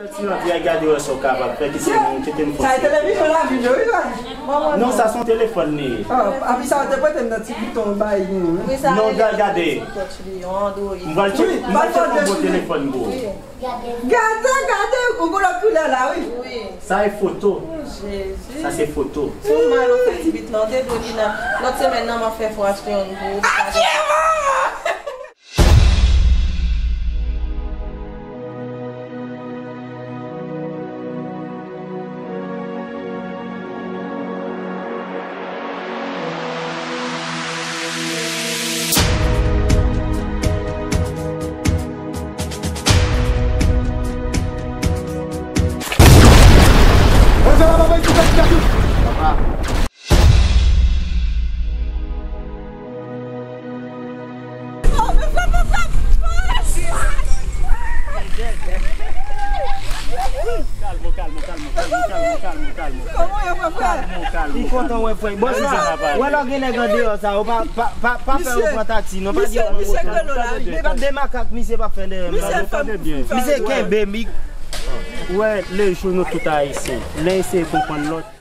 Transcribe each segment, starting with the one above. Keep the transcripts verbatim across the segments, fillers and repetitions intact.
Ti mati a gade wè sa w kapab fè, kite m, kite m fè. Sa e televizyon la, videyo, wi, la. Non, sa se yon telefòn li ye. Ah, api sa w te prete m nan ti bouton bay nou, wi. Non, ga-, gade. M pral tcheke, m pral tcheke yon bon telefòn pou ou. Gade, gade, ou gon lòt koulè la, wi. Sa e foto. Sa se foto. Sou mal ou fè ti bit la, ou te dwe li nan lòt semèn nan, m ap fè fò achte yon pou ou. Adye, manman! Kalmo, kalmo, kalmo, kalmo, kalmo, kalmo, kalmo. Kòman yo fè frè? Kalmo, kalmo, kalmo. Li kontan wè frè. Bon, sa, wè lè w gen nèg andeyò sa, ou pa, pa, pa, pa fè yo pran taksi, non, pa di yo pran moto. Li pa de makak, misye pa fè dèyè m. Misye kenbe m. Ou wè, lejou nou tout Ayisyen. Len eseye konprann lòt.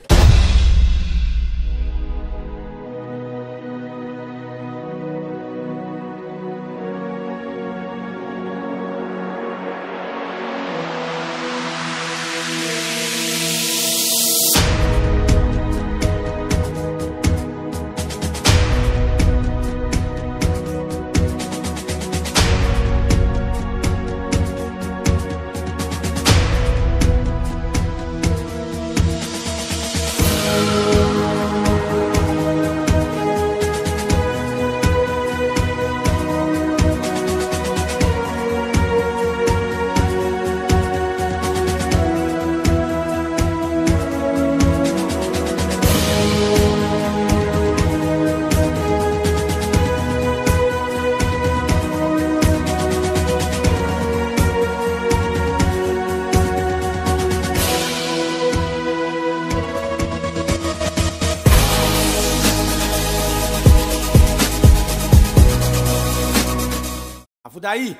Afoutayi!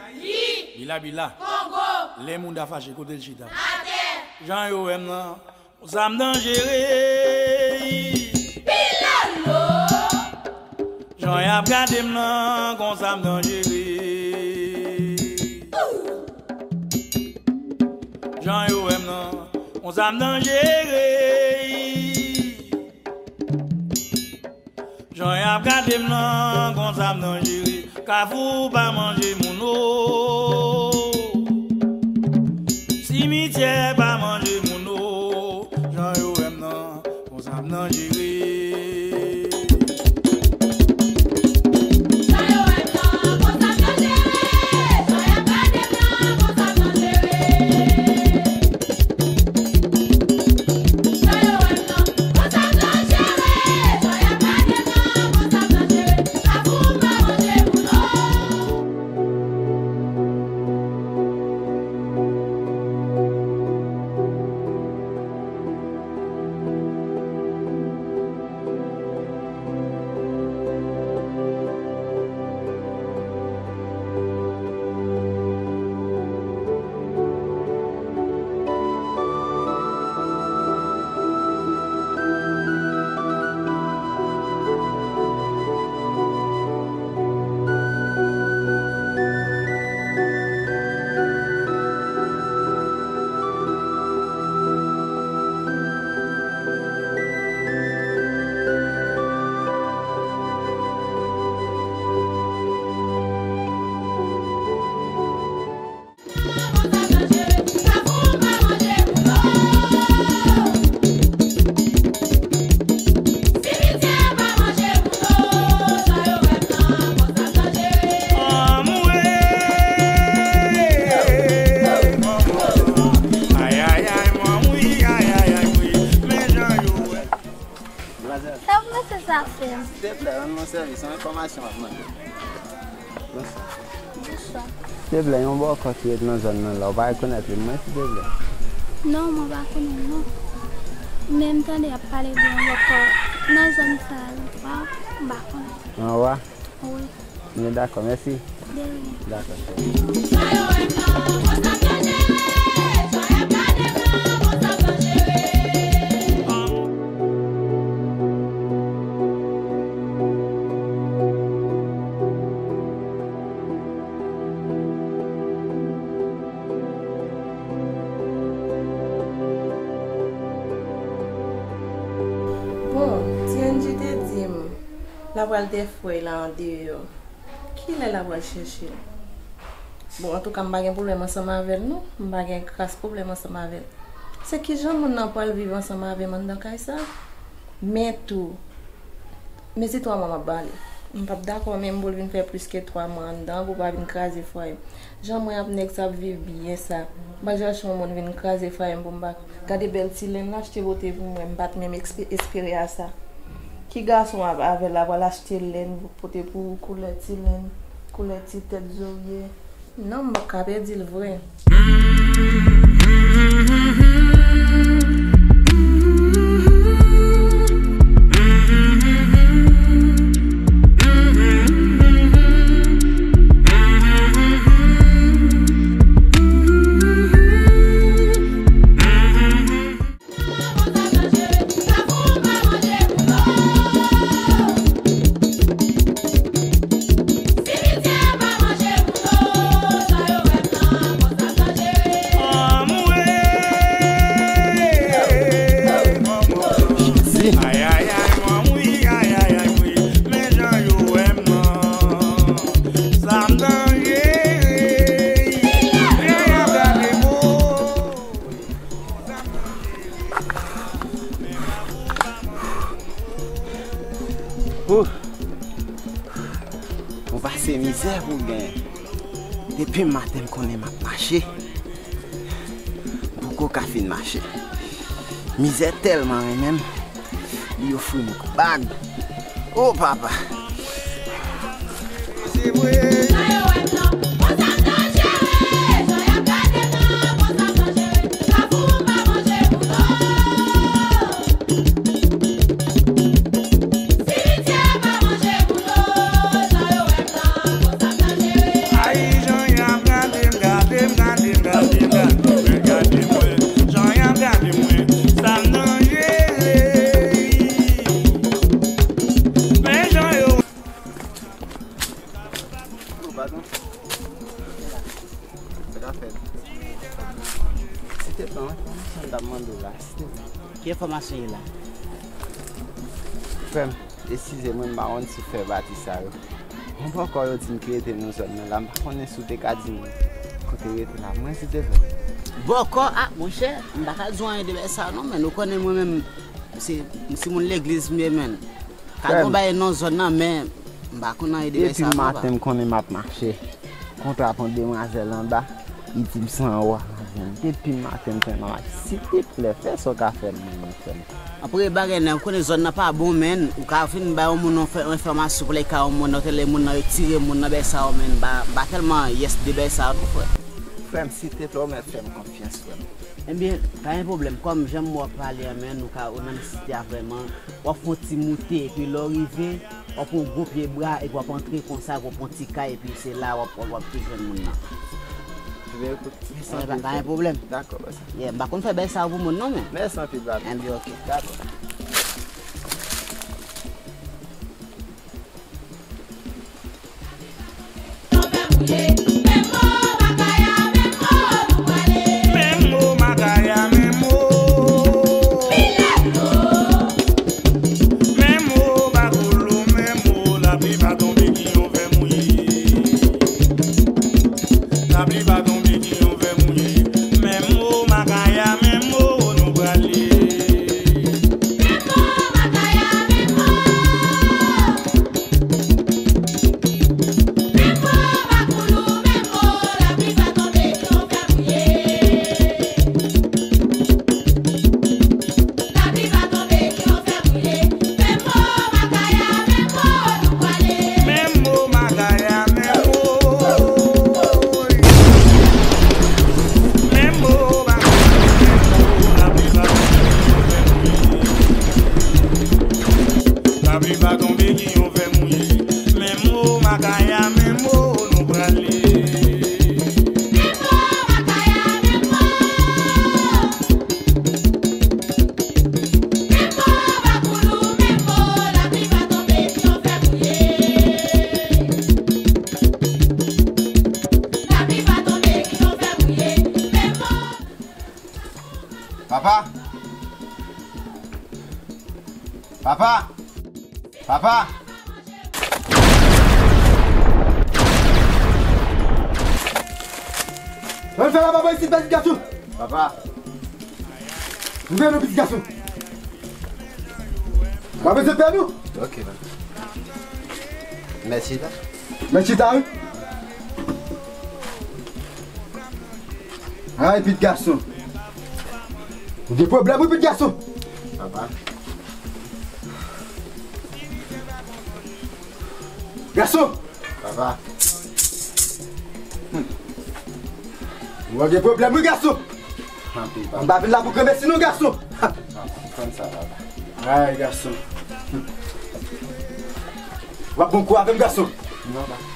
Bila bila! Kongo! Lè moun ta fache, kote l chita? Atè! Jan yo wè m nan, konsa m danjere. Pilolo! Jan y ap gade m nan, konsa m danjere. Jan yo wè m nan, konsa m danjere. Jan y ap gade m nan, konsa m danjere. Kafou pa manje moun o. Simityè pa manje moun o. Jan yo wè m nan, konsa m danjere. Sa pou mesye sa fè? Silvouplè, rann mwen sèvis, se yon enfòmasyon m ap mande. Bonswa. Bonswa. Silvouplè, yon bòkò ki ret nan zòn nan la, ou pa rekonèt li, mwen, silvouplè? Non, mwen pa konnen l, non. Men m tande y ap pale de yon bòkò nan zòn sa a, m pa, m pa konnen. Anwa? Wi. Men dakò, mèsi. De rien. Dakò, cheri. L ap pral dèfwèy la andeyò. Kilè l ap pral chèche l? Bon, antouka, m pa gen pwoblèm ansanm avè l, non. M pa gen kras pwoblèm ansanm avè l. Se kijan moun nan pral viv ansanm avè m anndan kay sa? Men tou, men se twa mwa m ap ba li. M p ap dakò menm pou l vin fè plis ke twa mwa anndan, pou pa vin kraze fwaye m. Jan mwen ap nèg sa ap viv byen sa, m pa chache yon moun vin kraze fwaye m pou m pa gade bèl ti lenn l achte pote pou mwen, m pa t menm ekspe-, espere a sa. Ki gason ap avè l la pral achte lenn pote pou ou, koulè ti lenn, koulè ti tèt zorye? Non, m p ap ka pèdi l vre. Ou pase mizè pou w genyen. Depi maten m konnen m ap mache. M poko ka fin mache. Mizè tèlman renmen m, li ofri m bag. O papa! Sa ka fèt. Silteple, yon enfòmasyon m t ap mande w la, silteple. Ki enfòmasyon ye la? Frè m, eskize mwen, m pa konn si w fè pati sa yo. Yon bòkò yo di m ki rete nan zòn nan la, m pa konnen si w te ka di m kote rete la pou mwen, silteple. Bòkò? A, monchè, m pa ka di w anyen de bagay sa yo non, men ou konnen mwen menm, se, se moun legliz m ye, menn. Ka gen yon bagay nan zòn nan, men m pa konn anyen de bagay sa yo non, papa. Depi maten m konnen m ap mache. Kontre ak yon demwazèl anba, li di m se anwo a l ap jwenn. Depi maten m konnen m ap mache. Silteple, fè sa w ka fè m, mwen, mwen, frè m. Anpil bagay nan, ou konnen zòn nan pa bon, menn. Ou ka vin bay yon moun yon fè-, yon enfòmasyon pou lè ka yon moun nan, tèlè moun nan retire moun nan, bagay sa yo, menn. M pa, m pa tèlman yès de bagay sa yo non, frè. Frè m, silteple, ou mèt fè m konfyans, frè m. Ebyen, pa gen pwoblèm. Kòm jan m wè w ap pale an, menn, ou ka, ou nan nesesite a vrèman, w ap fè yon ti moute, epi lè w rive, w ap pran yon gwo pye bwa, epi w ap antre konsa, w ap pran yon ti kay, epi se la w ap, w ap, w ap te jwenn moun nan. Ebyen, ekout, mèsi anpil, frè m. Pa gen pwoblèm. Dakò, baz. Yeah, m pa konn fè bagay sa yo pou moun non, men. Mèsi anpil, baz. Ebyen, oke. Dakò. Lapli pa tonbe, ki yon fè mouye. Menm mo makaya, menm mo nou prale. Menm mo makaya, menm mo. Menm mo makoulou, menm mo. Lapli pa tonbe, ki yon fè mouye. Lapli pa tonbe, ki yon fè mouye. Menm mo makaya, menm mo nou prale. Menm mo makaya, menm mo. Menm mo makaya, menm mo. Lapli pa tonbe, ki yon fè mouye. Lapli pa tonbe, ki yon fè mouye. Menm mo makaya, menm mo nou prale. Menm mo makaya, menm mo. Menm mo makoulou, menm mo, lapli pa tonbe, ki yon fè mouye. Lapli pa tonbe, ki yon fè mouye, menm mo. Papa! Papa! Papa! Ann fè la, papa, isit, pitit gason. Papa. Vin nou, pitit gason. W ap bezwen pè nou? Ok, papa. Mèsi, la. Mèsi, ta, wi. Ay, pitit gason. Ou gen pwoblèm, wi, pitit gason. Papa. Gason! Papa. Hmm. Ou gen pwoblèm, wi, gason. Anpil, papa. M pa vin la pou granmesi, non, gason. Papa, konn sa, papa. Ay, gason. Hmm. W ap bon kou avè m, gason. Non, papa.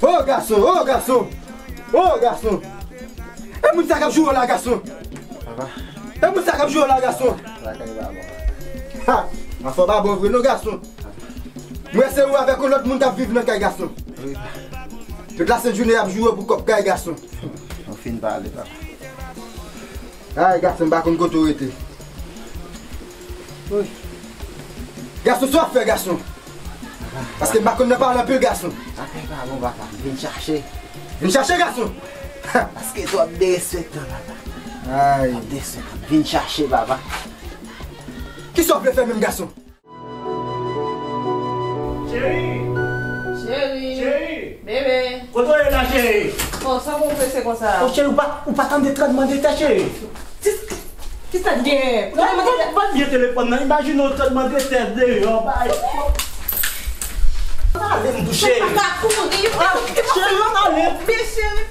O gason, o gason, o gason. E moun sa k ap joure w la, gason. Papa. E moun sa k ap joure w la, gason. Lakay pa bon. Ha! Afè pa bon vre non, gason. Mwen se ou avèk yon lòt moun k ap viv nan kay, gason. Wi. Tout lasent jounen y ap joure w pou kòb kay, gason. Nou fin pale, papa. Ay, gason, m pa konn kote w rete. Wi. Gason, sa w ap fè, gason? Paske m pa konn nan pale anpil, gason. Afè pa bon, papa. Vin chache. Vin chache, gason. Paske twòp derespektan, papa. Ay. Twòp derespektan. Vin chache, papa. Kisa w vle fè menm, gason? Cheri! Cheri! Cheri! Bebe! Kote w ye la, cheri? Oh, sa bon prese konsa? Oh, cheri, ou pa, ou pa tande trètman de tè, cheri? Kisa k genyen? Trètman de tè? Pa byen telefòn nan, imajine w trètman de tè deyò, bay. Ale m tou, cheri. Papa, kouri. Ah, cheri, ale. Bebe, cheri.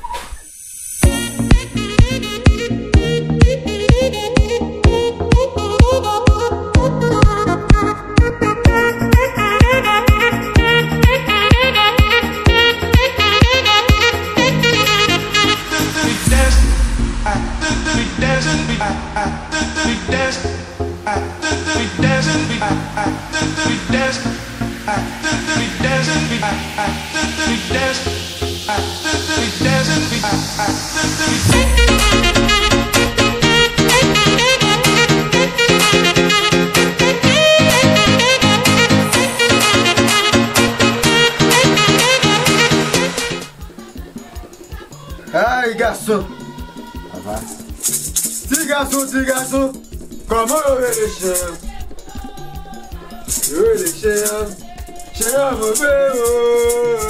Ay, gason! Papa. Ti gason, ti gason, kòman yo rele chen an? Yo rele chen an, chen an move, woy.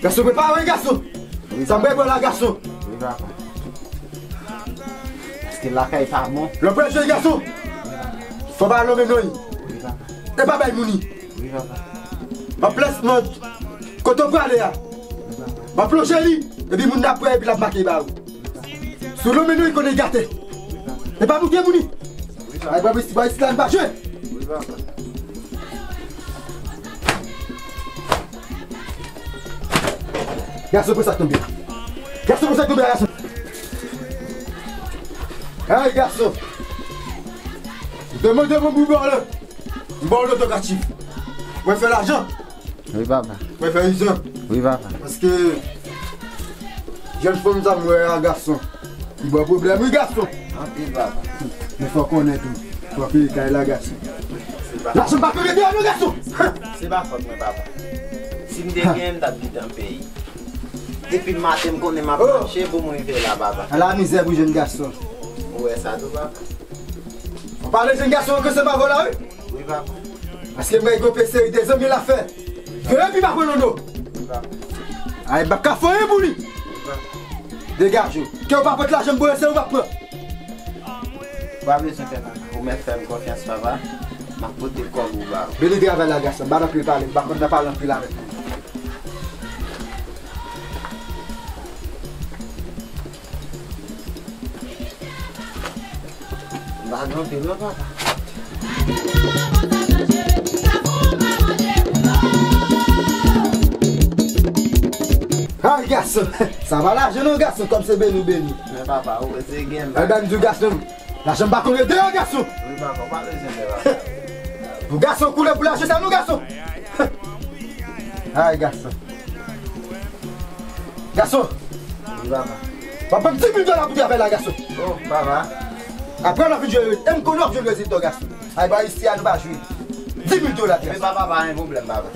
Gason, prepare w, gason. Wi, sa m papa. Prepare la, gason. Wi, papa. Paske lakay pa bon. Lè w pral jwe, gason, fò w pa lonmen non. Wi, papa. E pa bay moun li. Wi, papa. M ap plas nan kote w prale a. M ap lonje li, epi moun nan ap pran epi l ap make ba ou. Si w lonmen non, li konnen li gate. E pa moute moun li. Ay, bò isit, bò isit la, n pa jwe. Gason, pran sa k tonbe. Gason, pran sa k tonbe la, gason. Ay, gason. Demande mon boubon la. M ba w loto katif. Mwen fè lajan. Wi, papa. Mwen fè izan. Wi, papa. Paske jèn fanm sa m wè a, gason, li ba w pwoblèm, wi, gason. Anpil, papa. Men fò w konnen tou, fò w peye kay la, gason. Se pa... Lajan pa konn rete non, gason. Se pa fòt mwen, papa. Si m te genyen, m t ap kite an peyi. Depi maten, m konnen m ap mache pou m rive la, papa. Ala mizè pou jèn gason. Ou wè sa tou, papa? Ou pale jèn gason an ke se pa vòlè, wi. Wi, papa. Paske m wè gen yon seri de zanmi l ap fè. Veye epi pa pran nono. Wi, papa. Ay, m p ap ka fè anyen pou li. Wi, papa. Degaje w. Ke w pa pot lajan m voye, se ou m ap pran. Ou pa bezwen pè, papa. Ou mèt fè m konfyans, papa. M ap pote kòb ou ba ou. Beni travay la, gason. M pa nan pil pale. M pa konn nan pale anpil avèk moun. M pa gen anpil non, papa. Ay, gason, sa pa lajan non, gason, kòm se beni, beni. Men papa, ou se gen... Ay, ban m di w, gason, lajan m pa konn rete, gason. Wi, papa, ou pa bezwen pè, papa. Pou gason koule pou lajan sa non, gason. Ay, gason. Gason. Wi, papa. W ap ban m dis mil dola pou travay la, gason. Oh, papa. Apre, w ap vin jwe, e m konnen w ap jwenn rezilta, gason. Ay, ba, isi a, nou pa jwe. Dis mil dola, gason. Men papa, pa gen pwoblèm, papa.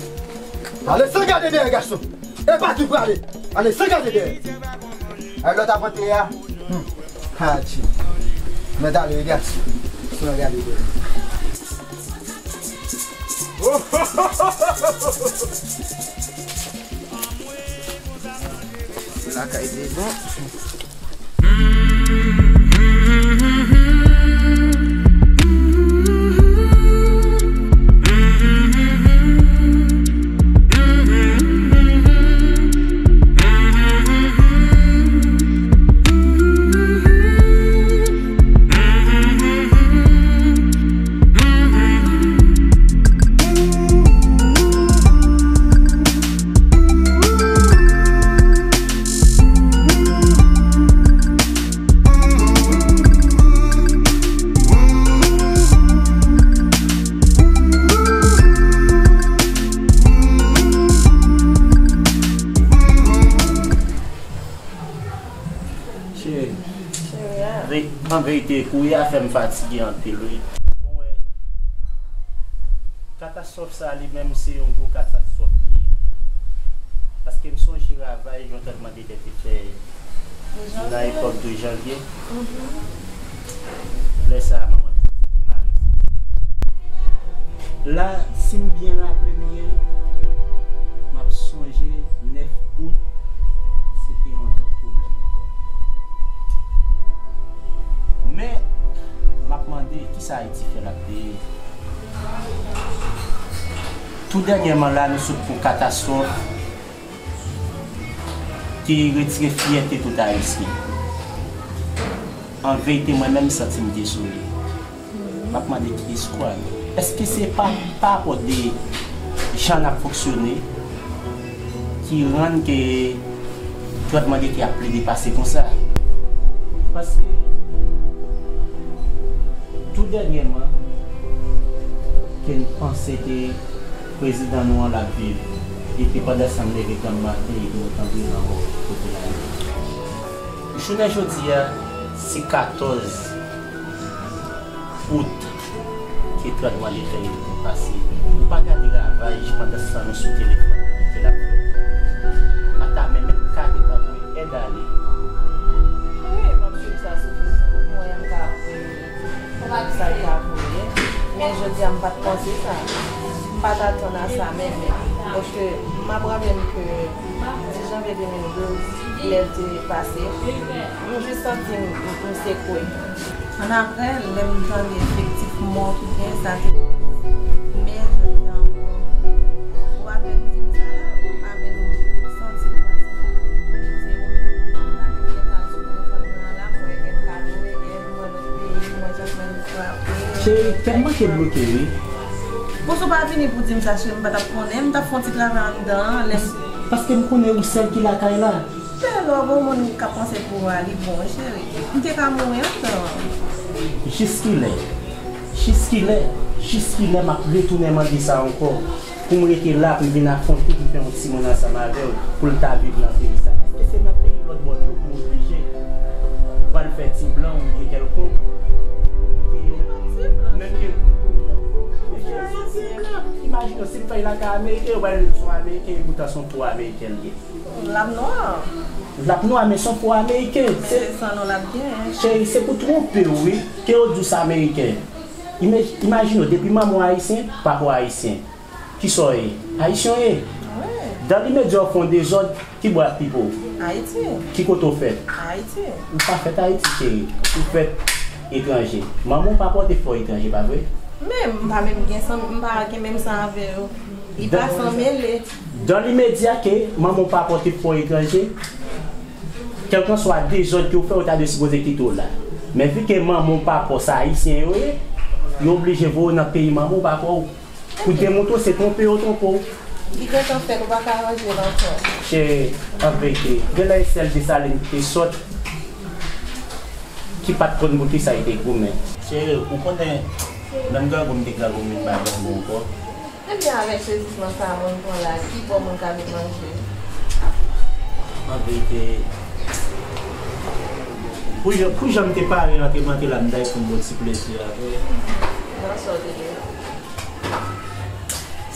Ale san gade dèyè, gason. E pa tou prale. Ale san gade dèyè. Ay, lòt avante a. Hmm. Ha, tchi. Mwen t ale, gason. San gade dèyè. Lakay te bon. Cheri, cheri a. Ve-, an verite, kouri a fè m fatige anpil, wi. Bon, wè, katastwòf sa a li menm, se yon gwo katastwòf li ye. Paske m sonje ravaj yon trètman de tè te fè nan epòk de janvye. Mhm. Lè sa a, manman te mare. La, si m byen raple m byen, m ap sonje nèf out, se te yon lòt pwoblèm ankò. Men, m ap mande, kisa Ayiti fè l ap peye? Tou dènyèman la, nou sot pran katastwòf ki retire fyète tout Ayisyen. An verite, mwen menm, m santi m dezole. M ap mande ki espwa nou. Èske se pa, pa rapò de jan n ap fonksyone ki rann ke trètman de tè ap plede pase konsa? Paske tou dènyèman, ke n panse ke prezidan nou an l ap viv, epi pandan sa n leve granm maten epi nou tande lanmò kote l ale. Jounen jodi a, se katòz out ke trètman de tè yo te pase. Ou pa gade ravaj pandan sa nou sou telefòn ke l ap fè. Ata menm ka gentan voye èd ale. Wi, m ap swiv sa sou Facebook, mwen m ka voye. Sa l ka voye. Men jodi a, m pa t panse sa. M pa t atann a sa menm, menm. Paske m ap raple m ke dis janvye de mil douz, lè l te pase, m jis santi m, m, m sekwe. Annapre, lè m tande efektif mò ki gen, sa te, men jodi a ankò, ou apèn di m sa la, m apèn santi m pase. Se ou menm, m gade m gen kal sou telefòn mwen an la, m wè N K voye, M wè lòt peyi, m wè Jakmèl frape. Cheri, kè m manke bloke, wi. Bon, si w pa t vini pou di m sa, cheri, m pa t ap konnen, m t ap fè yon ti travay anndan an, lè m Paske m konnen ou sèl ki lakay la. Lè w gon moun k ap panse pou ou a, li bon, wi, cheri. M te ka mouri anndan an. Jiskilè? Jiskilè? Jiskilè m ap retounen mande sa ankò? Pou m rete la, pou m vin afwonte, pou m fè yon timoun ansanm avè w, pou l ta viv nan peyi sa? Èske se nan peyi lòt bò yo pou m oblije pral fè ti blan oubyen kèlkonk? Ke yo, menm ke, men se yon ti blan. Imajine w, si l fè l lakay Ameriken, yo pral di l se yon Ameriken, epoutan se yon po Ameriken l ye. L ap nwa. L ap nwa, men se yon po Ameriken. Se, se san nou l ap gen. Cheri, se pou twonpe w, wi, ke yo di w se Ameriken. Imaj-, imajine w, depi manman w Ayisyen, papa w Ayisyen. Kisa w ye? Ayisyen w ye. Wi. Dan limedya w fè yon dezòd, ki bò y ap pipe w? Ayiti. Ki kote w fèt? Ayiti. Ou pa fèt Ayiti, cheri. Ou fèt etranje. Manman w papa w te fè w etranje, pa vre? Men m pa menm gen san, m pa gen menm san avè yo. Li pa san mele. Dan limedya ke manman w papa w te fè w etranje, kèlkanswa dezòd ke w fè, yo ta dwe sipoze kite w la. Men vi ke manman w papa w se Ayisyen yo ye, yo oblije voye w nan peyi manman w papa w. Pou demontre w se twonpe yo twonpe w. Li gentan fèt, ou pa ka ranje l ankò. Cheri, an verite, genlè e sèl Desalin ki te sòt, ki pa t konn poukisa li te goumen. Cheri, ou konnen, menm grangou m te grangou, m vin pa grangou ankò. Ebyen, avèk sezisman sa a moun pran la, ki bò moun ka vin manje? An verite, Pou jan, pou jan m te pare antre m antre la, m ta fè m bon ti plezi a vre. Nan sa w te gen.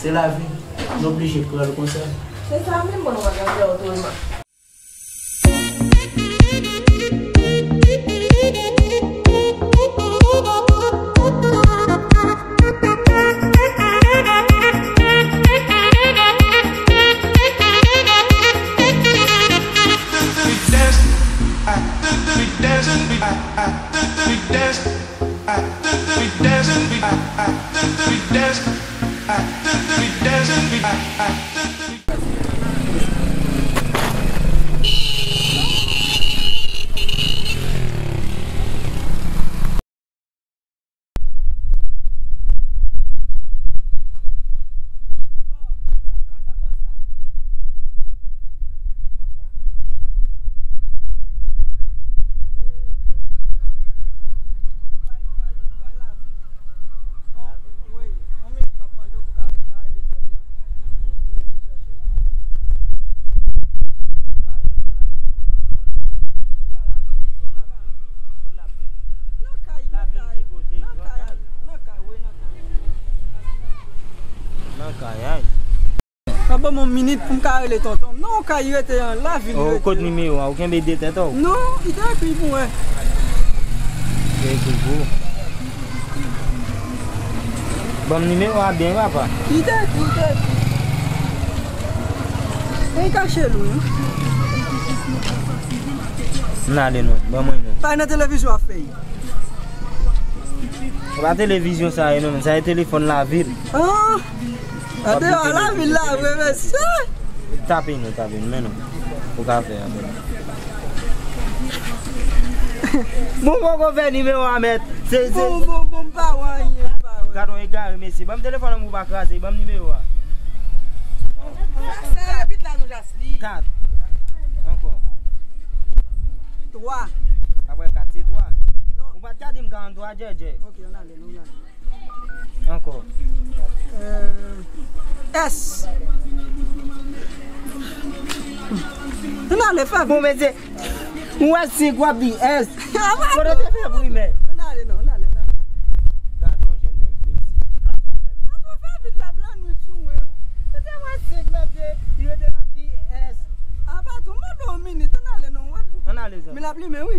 Se lavi. Nou oblije pran l konsa. Se sa menm, mwen, nou pa ka fè otreman. Nan kay, ay. Sa ban m yon minit pou m ka rele tonton m. Non, kay rete an, lavil rete. Oh, kot nimewo a? Ou kenbe de tèt ou? Non, li te ekri pou mwen. Li te ekri pou ou. Ban m nimewo a byen, papa. Li te ekri, li te ekri. E li kache l, wi. N ale non, ban mwen non. Pa nan televizyon ap fè. Se pa televizyon sa ye non, men sa ye telefòn lavil. Ah! Andeyò a lavil la vre, mesye. Tape nou, tape nou, men non. Ou ka fè a, men. Bon, poko fè nimewo a, mèt. Se, se. Bon, bon, bon, m pa wè anyen, m pa wè. Gad on egare, mesye. Ban m telefòn nan, ou pa kraze. Ban m nimewo a. Sa repit la, non, Jasli. Kat. Ankò. Twa. Apre kat, se twa. Non. Ou pa t ka di m karanntwa, Djèdjè. Ok, ann ale, non, ann ale. Ankò. Euh, S. Ann ale, fè vit. Bon, mesye, ou wè senk w ap di S. Kote w te fè primè? Ann ale, non, ann ale, ann ale. Gad yon jèn nèg, mesye. Ki klas w ap fè menm? Patwon, fè vit la, blan nwit sou mwen. Mesye, mwen senk, mesye, li rete l ap di S. A, patwon, mande yon minit, ann ale, non, wè. Ann ale, zanmi. Men l ap limen, wi.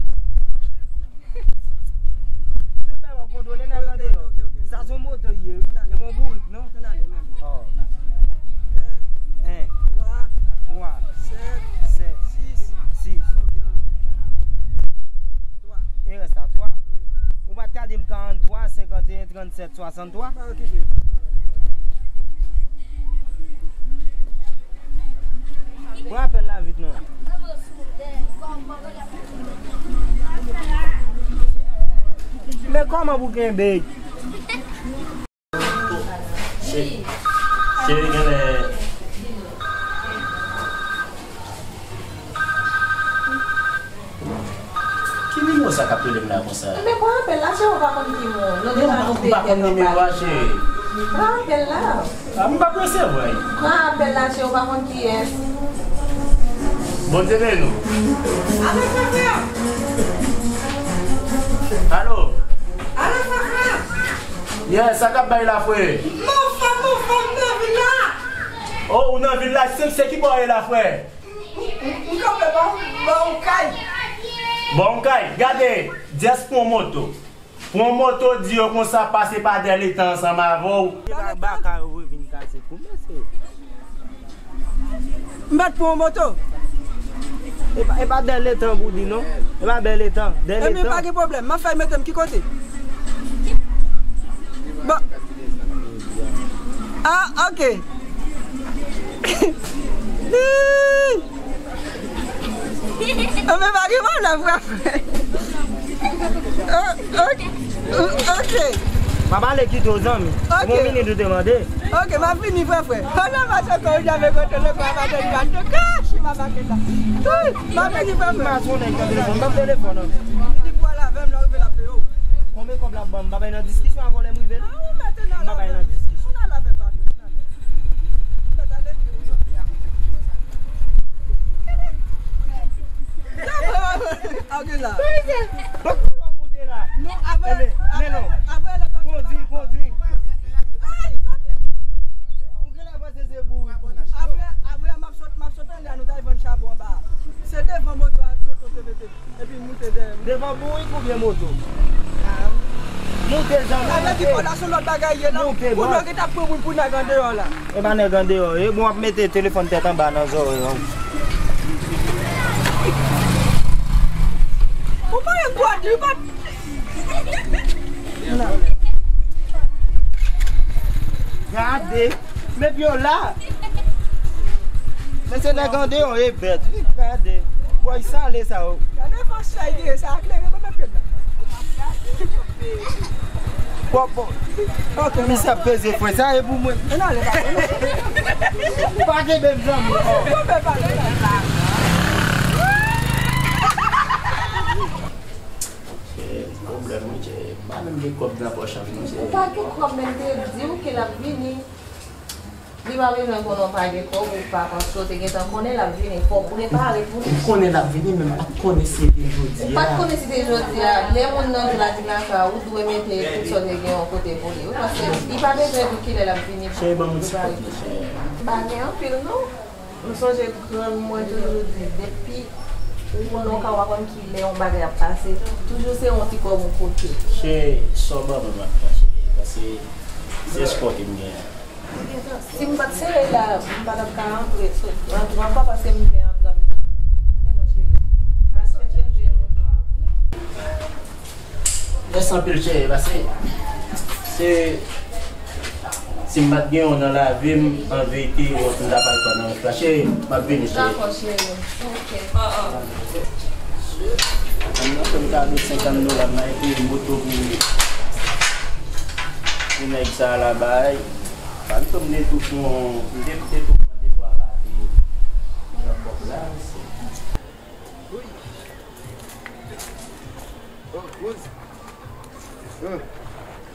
Tout bagay w ap kontwole nèg andeyò. Ok, ok, ok. Sa se yon moto ye, wi. Ann ale. E pa yon bourik, non? Ann ale, ann ale. Oh. En. En. Twa. Twa. Sèt. Sèt. Sis. Sis. Ok, ankò. Twa. E rès la, twa. Wi. Ou pa t ka di m karanntwa, senkanteyen, trannsèt, swasanntwa? Pa okipe. Pran apèl la vit non. Men kòman pou kenbe? Cheri, cheri, genlè. Ki nimewo sa k ap rele m la konsa? Enben, pran apèl la, cheri, ou pa konn ki moun. Nou deja konn nimewo a, cheri. Pran apèl la. A, m p ap resevwa l. Pran apèl la, cheri, ou pa konn kiyès. Bondye beni w. Alo, Fafa! Alo! Alo, Fafa! Yes, sa k ap bay la, frè? M anfòm, m anfòm, m nan vil la! Oh, ou nan vil la, se, se ki bò w ye la, frè? M, m, m kanpe bò, bò yon kay. Bò yon kay? Gade, just pran moto. Pran moto, di yo konsa, pase pa dèyè letan ansanm avè w. Se pa baka yo vin kase kou, mesye. M pa t pran moto. E pa, e pa dèyè letan pou di non. E pa dèyè letan, dèyè letan. Ebyen, pa gen pwoblèm. M ap fè mete m ki kote? Bon. Ah, ok. Anben, pa gen pwoblèm, frè. Oh, ok. Ok. M ap ale kite w, zanmi. Ok. Bon, minit ou te mande. Ok, m ap vini, frè, frè. Oh, non, m ap chante, ou janbe kote, le kwa, pa te di, pa te kache, m ap make la. M ap vini, frè, frè. M ap telefòn, m ap telefòn, non. Li pou al avè m, lè w rive, l ap peye w. Konbyen kòb l ap ban m? M pa bay nan diskisyon avè w lè m rive, non. Ah, ou mèt nan la, ou mèt nan la, avè m, patwon. Mèt ale. Ok, la. Apre, apre, apre, kondwi, kondwi. Ou genlè panse se bourik ou ye. Apre, apre, m ap sot, m ap sot anlè a, nou t al vann chabon anba a. Se devan moto a, tonton te mete. Epi moute dèyè m. Devan bourik oubyen moto? Ah. Moute, zanmi, moute. Avèk ki kòd la, se yon lòt bagay ye la. Moute, pou non. Nèg ta pran moun pou nèg andeyò la. E pa nèg andeyò, e bon, w ap mete telefòn tèt anba nan zòrèy an. Ou pa yon gwa di, ou pa. Gade, men vyola. Men se nèg andeyò e bèt, wi, gade. Bòy sale sa yo. Gade fòs chay gen sa, klere, mwen menm pye m nan. Bon, bon. Ok, misye ap peze fre, sa e pou mwen. E nan ale, pa. Pa kenbe m zanmi. Bon, ben, pa. Se pwoblèm, wi, se pa menm gen kòb nan pòch la, non, se. Ou pa gen kòb, men m te di w ke l ap vini. Li pa bezwen konnen w pa gen kòb, ou pa panse, w te gentan konnen l ap vini. Fò w prepare pou li. M konnen l ap vini, men m pa t konnen si se te jodi a. Ou pa t konnen si se jodi a. Lè moun nan di l a di nan ka, ou dwe mete tout sa w te gen yon kote pou li. Wi, paske li pa bezwen di w kilè l ap vini pou prepare pou li. Cheri, ban m yon ti kòb, cheri. Pa gen anpil, non. M sonje grann mwen toujou di, depi ou nan yon ka, ou pa konn kilè yon bagay ap pase, toujou se yon ti kòb yon kote. Cheri, sa w ban mwen, m ap pran, cheri. Paske se espò ke m gen an. Si m pa t sere la, m pa t ap ka antre. Antran pa paske m gen antranm nan. Men non, cheri. Al chèche jwe yon twa. Mèsi anpil, cheri, paske se, si m pa t gen w nan lavi m, an verite, wont m ta pral pran nan wont la. Cheri, m ap vini, cheri. Dakò, cheri. Ok. An nan fè m kado senkant dola, m al peye moto pou, pou nèg sa a la bay. Pandan m te tou pran, m te, m te tou pran de twa pati nan kòb la, mesye. Wi. Oh, Rose. Oh.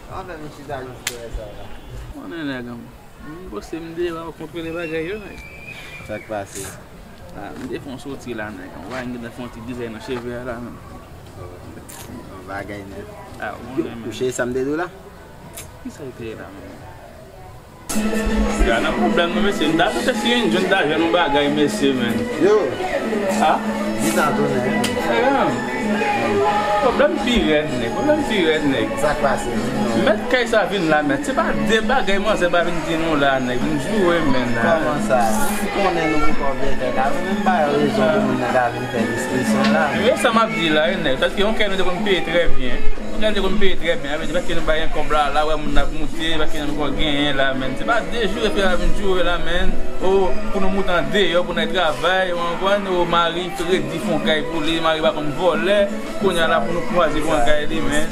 Sa w fè m chita jis lè sa la? Konnen nèg an. M poste m deyò, w ap kontwole bagay yo, nèg. Sa k pase? Ah, m te fè yon soti la, nèg. Ou wè m gentan fè yon ti dizay nan cheve a la, menm. Oh, bagay nèt. Ah, ou konnen, menm. Ou chèche sa m te di w la? Kisa l te ye la, menm? Ya nan pwoblèm nou, mesye. M ta swete si Indien ta jwenn yon bagay, mesye, men. Yo. Ha? Di sa, tonè. Pwoblèm pi rèd, nèg. Pwoblèm pi rèd, nèg. Sa k pase? Di non. Mèt kay sa vin la, mèt. Se pa de bagay manzè pa vin di nou la, nèg. Vin joure, men, la. Kòman sa? M konnen nou poko vle fè kay la. Menm pa rezon pou moun nan ta vin fè diskisyon la. Men sa m ap di la, wi, nèg. Paske yon kay nou te konn peye trè byen. Moun nan te konn peye trè byen, sa vle di paske nou bay yon kòb la, la wè moun ap moute, paske nou poko genyen la, menn. Se pa de jou epi ap vin joure la, menn. O, pou nou moute andeyò, pou n al travay, ou konprann, o, mari redi fè yon kay pou li, mari pa konn vòlè, kounye a la pou nou kwaze pou yon kay li, menn.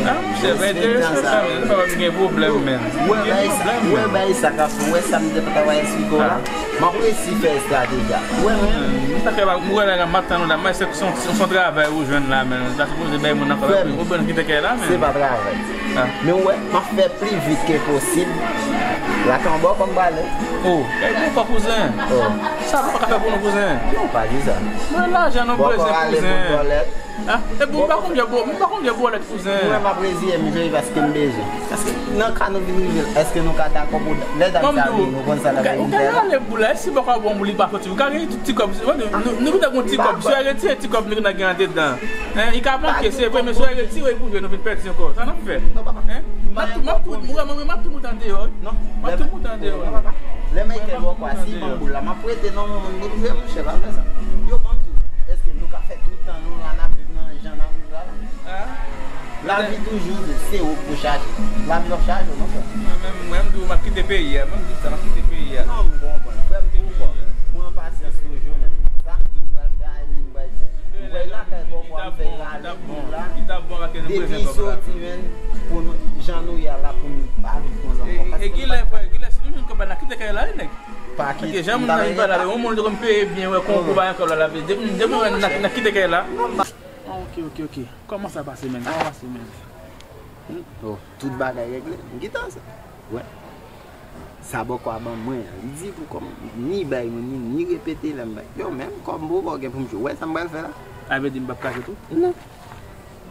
A, monchè, pa enterese sa, menn. Nou pa p ap gen pwoblèm, menn. Gen pwoblèm, menn. Ou wè bagay sa k ap fè, ou wè sa m te pa ta va eksplike w la? M ap resi fè estrateji a. Ou wè, men. Hmm, sa fè pa, m wè la, m ap tann ou la, men se, se, se, se yon travay ou jwenn la, men. Sa sipoze bay moun nan kòb, ou konn kite kay la, men. Se pa travay. Ah. Men ou wè, m ap fè pli vit ke posib. Lakay an bò kòm prale. Oh, kay bon fò kouzen. Oh. Sa nou pa ka fè pou nou, kouzen? Non, pa di sa. Mwen lajan nou bezwen, kouzen. Ah, epi m pa konn gen bò, m pa konn gen bòlèt, kouzen. Mwen, m ap reziye m jwe paske m bezwen. Paske nan ka nou vin rive, èske nou ka dakò pou lè dam sa vini, nou konn sa l ap vin fè la? Ou ka rale boul la, si bòkò a bon boul, li pa foti. Ou ka gen tout ti kòb, nou, nou, nou gentan gon ti kòb. Si w retire ti kòb nou gentan gen andedan. Hein, li ka manke, se vre, men si w retire l pou jwe, nou vin pèdi ankò. Sa n ap fè? Hein? M ap tou, m ap tou, mwen, mwen, m ap tou moute andeyò, wi. M ap tou moute andeyò, wi. Lè Michael bòkò a, si ban boul la, m ap prete non, moun, moun, monchè, pa fè sa. Yo, ban m di w, èske nou ka fè tout tan nou la, n ap viv nan jan n ap viv la, la? Ah. Lavi toujou di, se ou k pou chaje. Lavi p ap chaje w, non, frè. Mwen menm, mwen, m di w, m ap kite peyi a. Mwen, m di sa, m ap kite peyi a. Non, m konprann. Frè m, tou fò. Pran pasyans toujou, men. Sa m di w, m pral fè a, li m pral fè. M pral lakay bòkò a, m fè rale boul la. Depi soti, men, pou nou, jan nou ye a la, pou nou pa viv konsa ankò. E, e, kilè, frè, kilè, si nou jwenn kòb la, n a kite kay la, wi, nèg. Pa kite, jan moun nan viv la, yon moun te konn peye byen, wè, konkou pa yon kòb la, la, depi, depi n a, n a kite kay la. Ok, ok, ok. Kòman sa pase, menn? Kòman sa pase, menn? Hmm? Oh, tout bagay regle. M gentan sa. Wè. Sa bòkò a ban mwen an. Li di pou kòm ni bay mwen, ni, ni repete lè m bay. Yo, menm kòm bòkò gen pou m jwe. Wè sa m pral fè la? A vle di m p ap kache tou? Non.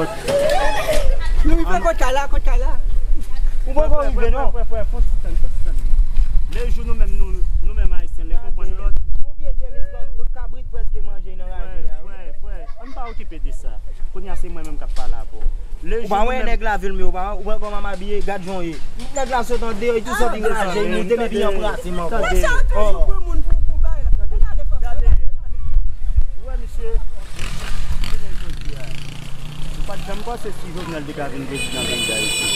lòt. Nou rive kot kay la, kot kay la. Ou poko rive non. Frè, frè, frè, fon ti tann, fon ti tann. Lè jou nou menm, nou, nou menm Ayisyen, lè konprann lòt. Yon vye chemiz kòm kabrit prèske manje nan raje a, wi. Frè, frè, ann pa okipe de sa. Kounye a se mwen menm k ap pale avè w. Ou pa wè nèg la vil, men ou pa, ou wè kòman m abiye, gad jan w ye. Nèg la sot andeyò, li tou sot raje, li moute, men pi anbrase m ankò. Tande. Sa toujou pran moun pou, pou bay la. Ann ale, frè, ann ale, ann ale. Ou wè misye, jounen jodi a, ou pa t janm panse si Jovenel te ka vin prezidan peyi Dayiti.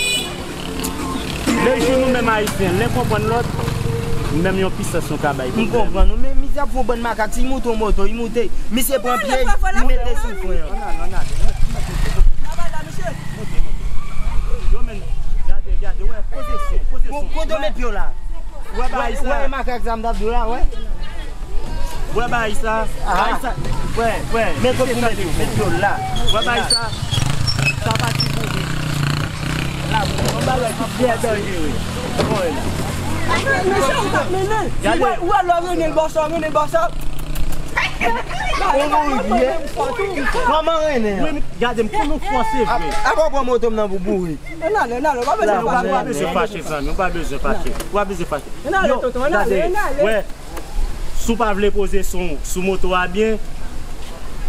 Lè jou nou menm Ayisyen, len konprann lòt, menm yon pisans nou ka bay pwoblèm. M konprann ou, men misye ap fè yon bann makak, si li moute yon moto, li moute, misye pran pye, li mete sou fren an. Ann ale, ann ale. Yo, men, gade, gade, wè, poze son, poze son. Kote w met pye w la? Wè, bagay sa. Wè, makak sa m t ap di w la, wè. Wè, bagay sa. Bagay sa. Wè, wè. Men kote w met pye w? Met pye w la. Wè, bagay sa. Sa pati pou ou. La, yon bagay ki byen danjere. Wè la. Mesye, ou t ap mennen. Gade. Ou wè, ou wè lè w rennen l bò sa, rennen l bò sa. Ou mouri byen. Kòman rennen an? Wi, gade, m konn ou fò, se vre. Apa w pran moto m nan pou boure? Ann ale, ann ale, ou pa bezwen fache. Ou pa bezwen fache, zanmi, ou pa bezwen fache. Ou pa bezwen fache. Ann ale, tonton, ann ale, ann ale. Wè, si w pa vle poze son sou moto a byen,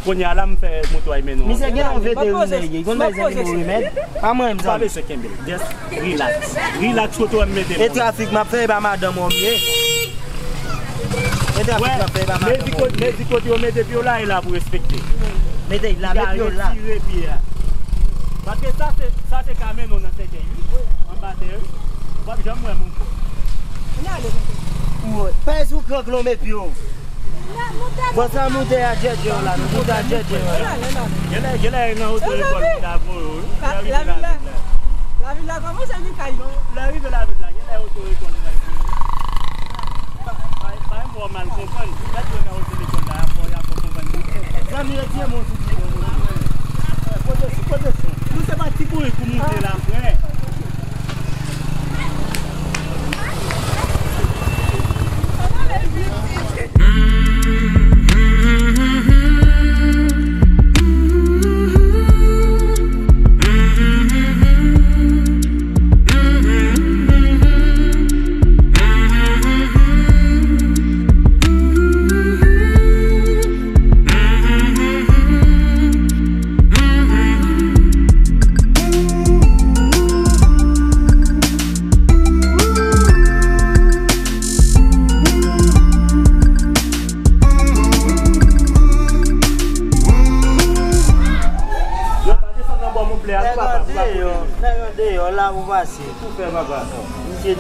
kounye a la m fè moto a mennen w. Misye gen yon veterinè, li konn bay zanmi yo remèd. Pa mwen menm, zanmi. Ou pa bezwen kenbe l. Just relax. Relax, kote w wè m mete l. E trafik m ap fè, e pa madanm ou m ye. Mete afè tranpe, e pa madanm ou. Mezi kote yo mete pye w la, e la pou respekte. Mete l la, mete pye w la. Retire pye a. Paske sa se, sa se ka mennen w nan sèkèy, wi. Anba tè, wi. W ap janm wè moun. Pèse ou krank lon met pye w. Bòs la moute a djèdjè w la, nou moute a djèdjè w la. Genlè, genlè nan oto lekòl li ta voye w, wi. Lè rive lavil la. Lavil la kòmanse gen kay. Lè rive lavil la, genlè oto lekòl li ta voye w. Pa, pa, pa yon mò mal konprann. Lè yo nan oto lekòl la, y ap fè, y ap fè konprann. Zanmi, retire moun sou pye w. Poze sou, poze sou. Nou se pa ti bourik pou moute la, frè. Yo pa desann nan bò mouple a, non, papa, pou pa koule. Nèg an deyò, nèg an deyò, la pou pase. Tou fè, papa. Misye.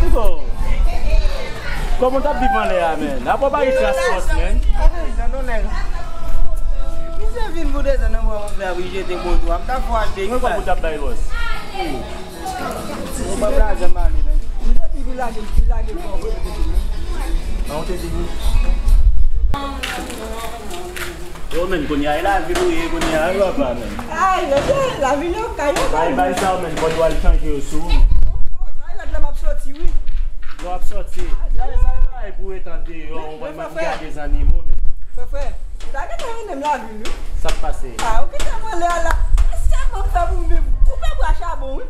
Pipo, kòman w t ap viv anlè a, menn? Apa w pa gen kras fòs, menn? Misye vin pou desann nan bò mouple a pou jete moto a. M ta fò achte yon. Mwen kòb ou t ap bay bòs. Ou ban m lajan m ale, menn. Depi li lage, li lage bò. An, ou te di nou. Yo, menn, kounye a, e lavil ou ye, kounye a, wi, papa, menn. Ay, mesye, lavil yo, kay yo, bay, bay sa, menn, kòd yo al chanje yo sou ou, menn. Ay, lòt la m ap soti, wi. Lè w ap soti. Gade sa, e bagay pou ret andeyò, ou konn mwen pou gade zannimo, menn. Frè, frè, ou ta gentan renmen m lavil, wi. Sa k pase? Ah, ou kite mwen lè a la. Sa mwen fè pou m viv? Koupe bwa chabon, wi.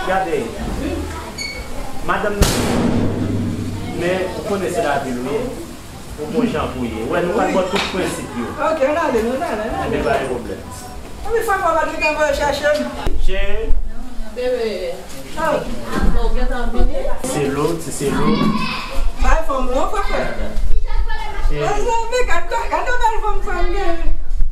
Gade, madanm nan, men ou konnen se lavil ou ye. Ou gon jan pou ye. Ou wè, nou pral bò tout prensip yo. Ok, ann ale, ann ale, ann ale. Ebyen, pa gen pwoblèm. Anpil fwa, papa, nou te voye chèche m. Cheri. Bebe. Oh. Oh, gentan vini? Se lo, ti se lo. Bay fanm ou, frè, frè. Cheri. Mezanmi, gad, gad, gad yon bèl fanm sa m gen.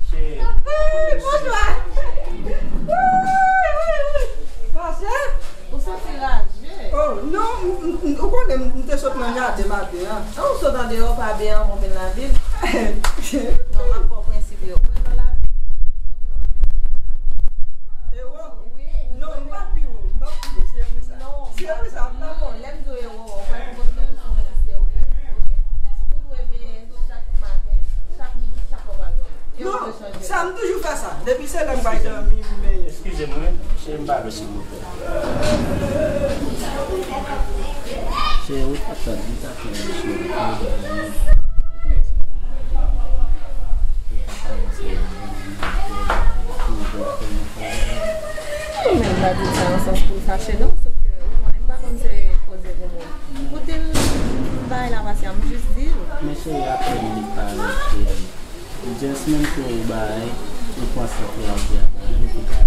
Cheri. Hey, bonjwa. Hey, hey, hey. Mache. Ou santi raje? Oh, non, m, m, m, ou konnen m, m te sot nan jaden maten an. An, ou sot andeyò, pa byen avan w vin lavil? Non, m ap ba w prensip yo. Ou wè nan lavil, ou wè ki pi wo nan prensip yo. E wo? Wi. Non, m pa pi wo, m pa pi wo, se vre sa. Non, se vre sa, m dakò. Lè m di w e wo, ou pa pi wo, se pou sou ministè ou ye, oke? Ou dwe benyen chak maten, chak midi, chak lè w pral dòmi. Non, sa m toujou fè sa. Depi se lè m bay dòmi, m benyen. Eskize m, wi. Cheri, m pa dlo, silvouplè. Cheri, ou t ap tann, ou t ap tann, cheri. Ou konnen se mwen menm, m pa di sa nan sans pou l fache, non, sòf ke ou konnen m pa konn se koze pou moun. Ou di m bagay la pase a, m jis di l. Men cheri, apèn li parèt, cheri. Just menm ke ou bay, ou panse ke w ap di a bay, ou pa.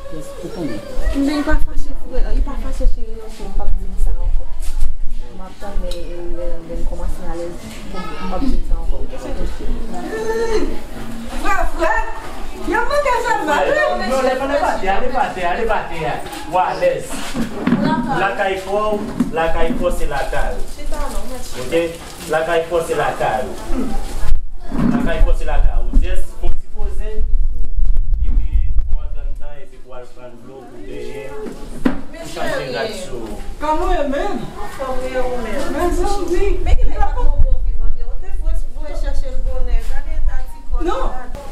Just, ou konnen. Men li pa fache, frè, li pa fache, cheri, ok, m p ap di l sa ankò. M ap tann, men, men, men l kòmanse alèz, m, m p ap di l sa ankò. Frè, frè, yo manke sèlman, wi. Non, leve atè, leve atè, leve atè. Ou alèz. Lakay pa w, lakay pa w se lakay ou. Chita non, mèt chita. Ok? Lakay pa w se lakay ou. Lakay pa w se lakay ou. Just fon ti poze. Epi pou w antre anndan, epi pou w al pran dlo, pou benyen, pou chanje rad sou ou. Kòman w ye, menm? Anfòm, wi, e ou menm? Mezanmi. Men ki lè w pa t yon bon vivan de, ou te voye, voye chèche l bonè. Gade eta ti kò l la. Non.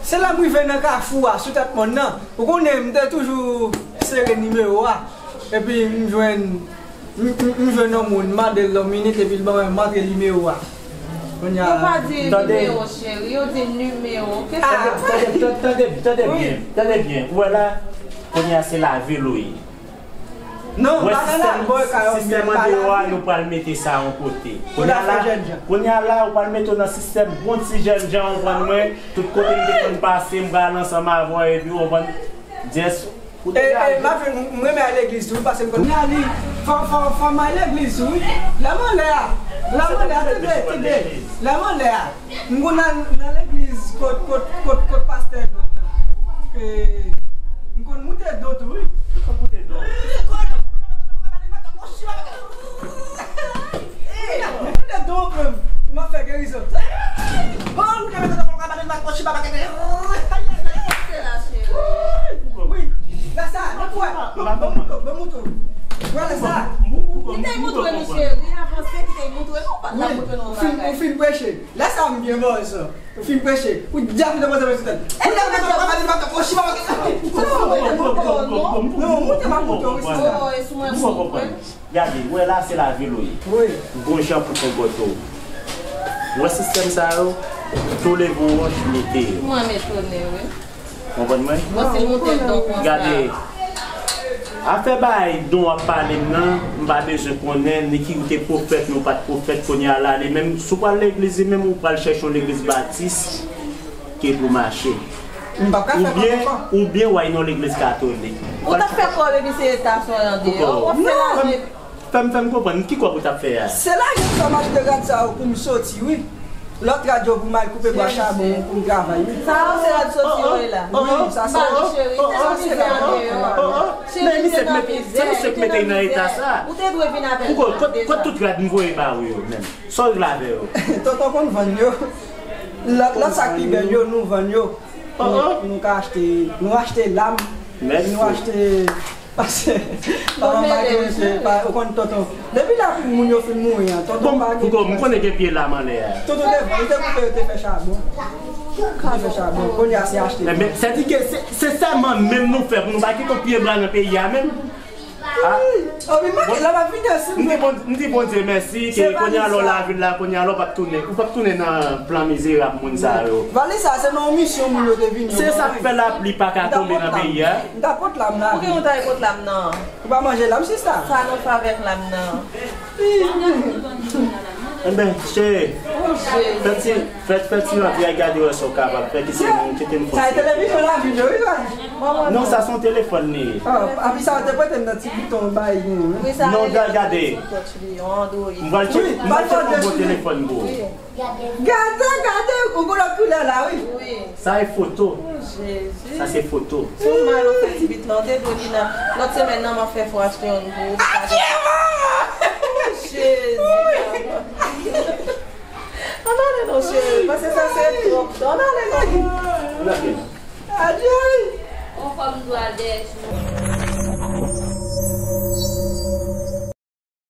Se lè m rive nan kafou a, sou tèt mòn nan. Ou konnen, m te toujou sere nimewo a. Epi m jwenn M, m, m jwenn yon moun, m mande l yon minit, epi l ban mwen, m antre nimewo a. Kounye a, yo pa di nimewo, cheri, yo di nimewo. Tande, tande, tande, tande byen, tande byen. Ou wè la, kounye a se lavil ou ye. Non, m pa nan lavil, sistèm andeyò a, yo pral mete sa yon kote. Kounye a la, kounye a la, yo pral mete w nan sistèm bon ti jènjan, ou konprann mwen. Tout kote m te konn pase, m pral ansanm avè w, epi ou konprann. Jès, ou degaje. E, e, m ap jwenn, m renmen al legliz tou, paske m konn. Kounye a li, Fò, fò, fò m al legliz tou, wi. Lè m anlè a, lè m anlè a, tande, tande. Lè m anlè a, m konn al nan legliz kot, kot, kot, kot pastè Don nan. E, m konn moute do tou, wi. Ou konn moute do? Moute do, frè m. Ou m ap fè gerizon. Bon, moute do, moute do. Wi, la sa, nan pwè. Bon, bon, bon, bon, bon. Wè la sa. Kite l montre nou, cheri. Avanse, kite l montre nou. Ou pa t ap montre nou bagay. Ou fin, ou fin preche. La sa, m byen bon, sa. Ou fin preche. Ou di a fin de montre nou, cheri. Ou di a fin de montre nou, montre nou, montre nou. Non, montre m ap montre w, wi, sista. Oh, e sou mwen, sou mwen. Gade, ou wè la se lavil ou ye. Wi. Gon jan pou konpòte w. Ou wè sistèm sa yo, tou leve yon wòch mete yo. Mwen m etone, wi. Konprann mwen? Bon, si l monte l don konsa. Gade, afè bay don w ap pale m nan, m pa bezwen konnen ni ki ou te pwofèt, ni ou pa t pwofèt, kounye a la, li menm, si w pral legliz, li menm ou pral chèche yon legliz batis, ki pou mache. M p ap ka fè kòmkò. Oubyen, oubyen w al nan legliz katolik. Ou t ap fè kò depi se eta sa w andeyò. Ou ap fè laje. Fè m, fè m konprann, ki kòb ou t ap fè a? Se lajan sa m achte rad sa yo pou m soti, wi. Lòt rad yo pou m al koupe bwa chabon pou m travay, wi. Sa yo se rad soti yo ye la. Wi, sa se rad. Cheri, te nan mizè andeyò. Men misye k mete, se misye k mete nan eta sa. Ou te dwe vin avè l. Kot, kot tout rad m voye ba ou yo menm? Sa w regle avè yo? Tonton konn vann yo. Lòt, lòt sa k pi bèl yo, nou vann yo. Pou nou, pou nou ka achte, nou achte lam, nou achte, paske, pa, pa gen, pa, ou konn tonton. Depi la pou moun yo fin mouri an, tonton pa gen. Bon, m konnen gen pye lam anlè a. Tonton te vann, li te koupe, yo te fè chabon. Yo te fè chabon. Kounye a se achte. Ebyen, sètike, se, se sèman menm nou fè pou nou pa kite yon pye bwa nan peyi a menm. Ah. Oh, men manke la, m ap vini ansanm. M di Bon-, m di Bondye mèsi, ke kounye a lò lavil la, kounye a lò p ap tounen. Ou p ap tounen nan plan mizerab moun sa yo. Valiz sa, se nan yon misyon moun yo te vini. Se sa k fè lapli pa ka tonbe nan peyi a. M ta pot lam la. Pou ki ou ta pot lam nan? Ou pa manje lam, sista? Sa nou fè avèk lam nan? Enben, cheri, fè ti, fè, fè ti rantre a gade wè sa w kapab fè, kite m, kite m fè. Sa e televizyon la, videyo, wi, la. Non, sa se yon telefòn li ye. Ah, api sa, w te prete m nan ti bouton bay gen, wi. Non, gade. M pral tcheke, m pral tcheke yon bon telefòn pou ou. Gade, gade, ou gon lòt koulè la, wi. Sa e foto. Oh, Jezi. Sa se foto. Sou mal ou fè ti bit la, ou te dwe vin nan lòt semèn nan, m ap fè fò achte youn pou ou. Adye, manman! Oh, Jezi, manman. Ann ale non, cheri, paske sa se twòp. Ann ale non. Adye! On kòm dwa dèyè.